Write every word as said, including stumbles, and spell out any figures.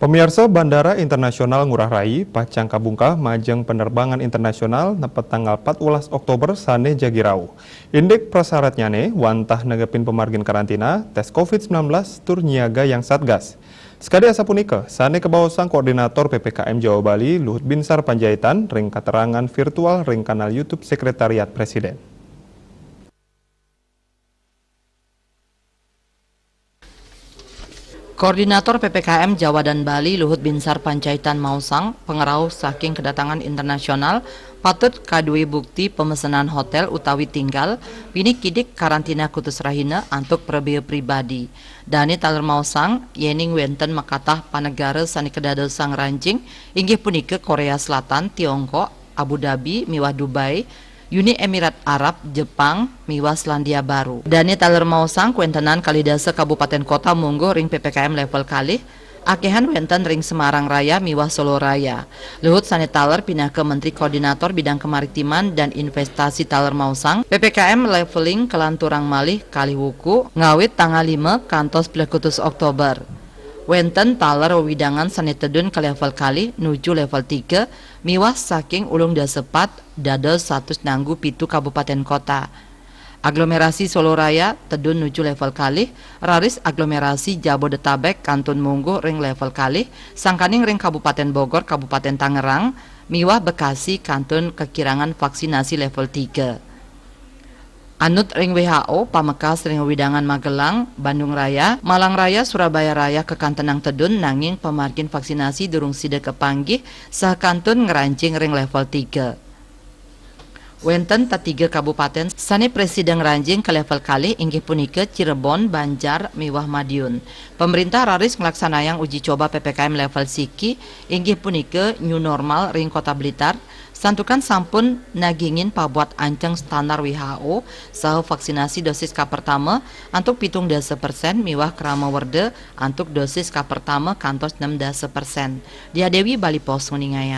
Pamiarsa, Bandara Internasional Ngurah Rai pacang kabungkah majeng penerbangan internasional nepet tanggal empat belas Oktober sane jagi rauh. Indik prasyaratnyane wantah negepin pamargin karantina, tes covid sembilan belas, tur nyiagayang satgas. Sakadi asapunika sane kabaosang Koordinator P P K M Jawa Bali, Luhut Binsar Panjaitan, ring katerangan virtual ring kanal YouTube Sekretariat Presiden. Koordinator P P K M Jawa dan Bali, Luhut Binsar Panjaitan, maosang, pangrauh saking kedatangan internasional patut kaduwe bukti pemesenan hotel utawi tinggal, pinih kidik karantina kutus rahina antuk prabea pribadi. Dane taler maosang, yening wenten makatah panegara sane kadadosang ngranjing, inggih punika Korea Selatan, Tiongkok, Abu Dhabi miwah Dubai, Uni Emirat Arab, Jepang, miwah Selandia Baru. Dane taler maosang, kawentenan kalih dasa kabupaten kota mungguh ring P P K M level kalih, akehan wenten ring Semarang Raya miwah Solo Raya. Luhut sane taler pinaka Menteri Koordinator Bidang Kemaritiman dan Investasi taler maosang, P P K M leveling kalanturang malih kalih wuku, ngawit tanggal lima kantos plekutus Oktober. Wenten taler wewidangan sane tedun ka level kalih nuju level tiga, miwah saking ulung dasa pat dados satus nanggu pitu kabupaten kota. Aglomerasi Solo Raya tedun nuju level kalih, raris aglomerasi Jabodetabek kantun mungguh ring level kalih, sangkaning ring Kabupaten Bogor, Kabupaten Tangerang, miwah Bekasi kantun kakirangan vaksinasi level tiga. Anut ring W H O, pamekas ring wewidangan Magelang, Bandung Raya, Malang Raya, Surabaya Raya kakantenang tedun, nanging pamargin vaksinasi durung sida kapanggih saha kantun ngranjing ring level tiga. Wenten tetiga kabupaten sane prasida ngranjing ka level kalih, inggih punika Cirebon, Banjar, miwah Madiun. Pamrintah raris nglaksanayang uji coba P P K M level siki, inggih punika new normal ring Kota Blitar, santukan sampun nagingin pabuat anceng standar W H O saha vaksinasi dosis kapertama antuk pitung dasa persen miwah krama werda antuk dosis kapertama kantos nem dasa persen. Dia Dewi, Bali Post, nguningayang.